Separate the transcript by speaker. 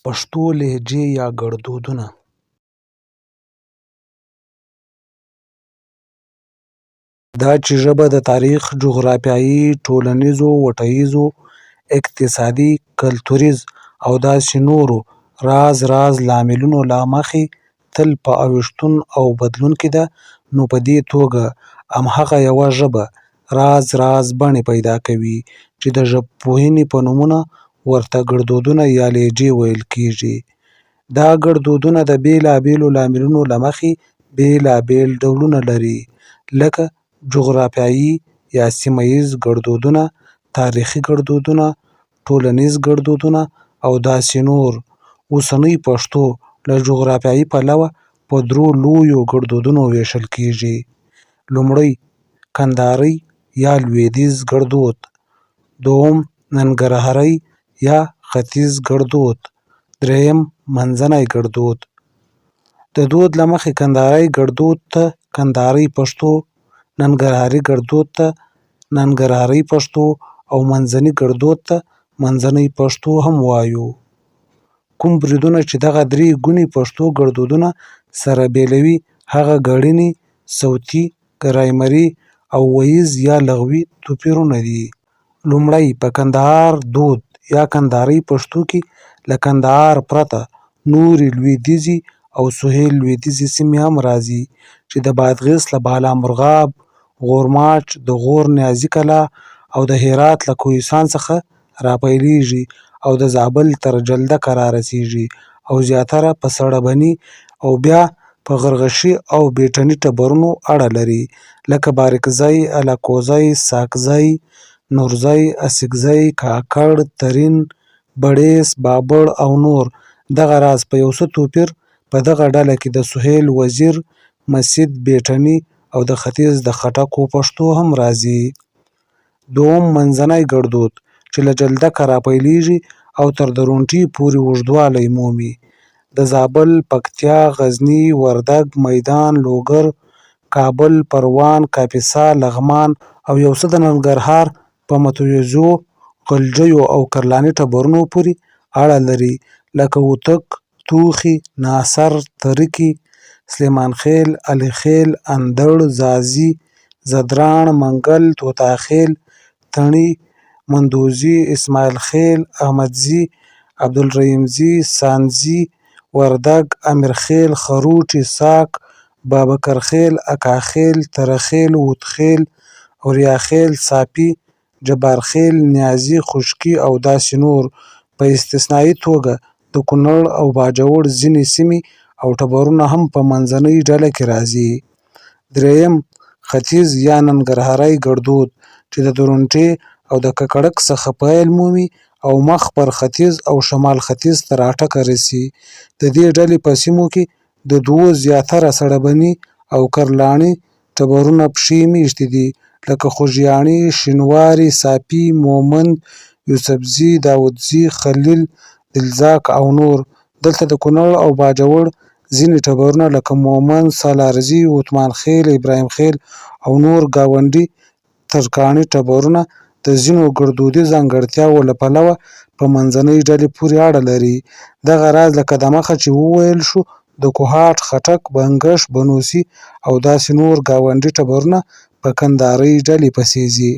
Speaker 1: پښتو لهجې يا ګړدودونه دا چې ژبه د تاریخ، جغرافیایي، ټولنیزو، وټه ییزو، اقتصادي، کلتوریز او داسې نورو راز راز لاملونو له مخې تل په اوښتون او بدلون کې ده نو په دې توګه همهغه یوه ژبه راز راز بڼې پیدا کوي چې د ژبپوهنې په نومونو ورته ګړدودونه یا لهجې ویل کېږي. دا ګړدودونه د بېلابېلو لاملونو له مخې بېلابېل ډولونه لري لکه جغرافیایي یا سیمه ییز ګړدودونه، تاریخي ګړدودونه، ټولنیز ګړدودونه او داسې نور. اوسنۍ پښتو له جغرافیایي پلوه په درو لویو ګړدودونو وېشل کېږي. لومړی کندهارۍ یا لوېدیځ ګړدود، دوم ننګرهارۍ یا ختیځ ګړدود، درېیم منځنی ګړدود. د دود له مخې کندهاري ګړدود ته کندهارۍ پښتو، ننګرهاري ګړدود ته ننګرهارۍ پښتو او منځني ګړدود ته منځنۍ پښتو هم وایو. کوم بریدونه چې دغه درې ګوني پښتو ګړدودونه سره بېلوي هغه ګړني، صوتي، ګرامري او وییز یا لغوي توپیرونه دي. لومړی په کندهار دود یا کندهارۍ پښتو کې له کندهار پرته نورې لوېدیځې او سهیل لوېدیځې سیمې هم راځي چې د بادغیس له بالا مرغاب، غورماچ، د غور نیازي کلا او د هرات له کوهستان څخه راپیلېږي او د زابل تر جلدکه رارسېږي او زیاتره په سړبني او بیا په غرغښي او بېټني ټبرونو اړه لري لکه بارکزی، الکوزی، ساکزی، نورزی، اڅکزی، کاکړ، ترین، بړیڅ، بابړ او نور. دغه راز په یو څه توپیر په دغه ډله کې د سهیل وزیر، مسید، بېټني او د ختیځ د خټکو پښتو هم راځي. دوم منځنی ګړدود چې له جلدکه راپیلېږي او تر درونټې پورې اوږدوالی مومي. د زابل، پکتیا، غزني، وردګ، میدان، لوګر، کابل، پروان، کاپیسا، لغمان او یو څه د ننګرهار په متوزو، غلجیو او کرلاني ټبرونو پورې اړه لري لکه هوتک، توخي، ناصر، تره کي، سلیمانخېل، علي خېل، اندړ، ځاځي، ځدراڼ، منګل، توتاخېل، تڼي، مندوزي، اسماعیل خېل، احمدزي، عبدالرحیمزي، ساندزي، وردګ، امیرخېل، خروټي، ساک، بابکرخېل، اکاخېل، تره خېل، هوتخېل، اوریاخېل، ساپي، جبارخېل، نیازي، خوشکي او داسې نور. په استثنایي توګه د کونړ او باجوړ ځینې سیمې او ټبرونه هم په منځنۍ ډله کې راځي. درېیم ختیځ یا ننګرهاري ګړدود چې د درونټې او د ککړک څخه پیل مومي او مخ پر ختیځ او شمال ختیځ تر اټکه رسي. د دې ډلې په سیمو کې د دوو زیاتره سړبني او کرلاڼي ټبرونه پکښې مېشتي دي لکه خوږیاڼي، شینواري، ساپي، مومند، یوسفزي، داودزي، خلیل، دلزاک او نور. دلته د کونړ او باجوړ ځینې ټبرونه لکه مومند، سالارزي، اتمانخېل، ابراهیم خېل او نور ګاونډي ترکاڼي ټبرونه د ځینو ګړدودي ځانګړتیاوو له پلوه په منځنۍ ډلې پورې اړه لري. دغه راز لکه دمخه چې وویل شو د کوهاټ خټک، بنګښ، بنوسي او داسې نور ګاونډي ټبرونه په کندهارۍ ډلې پسې ځي.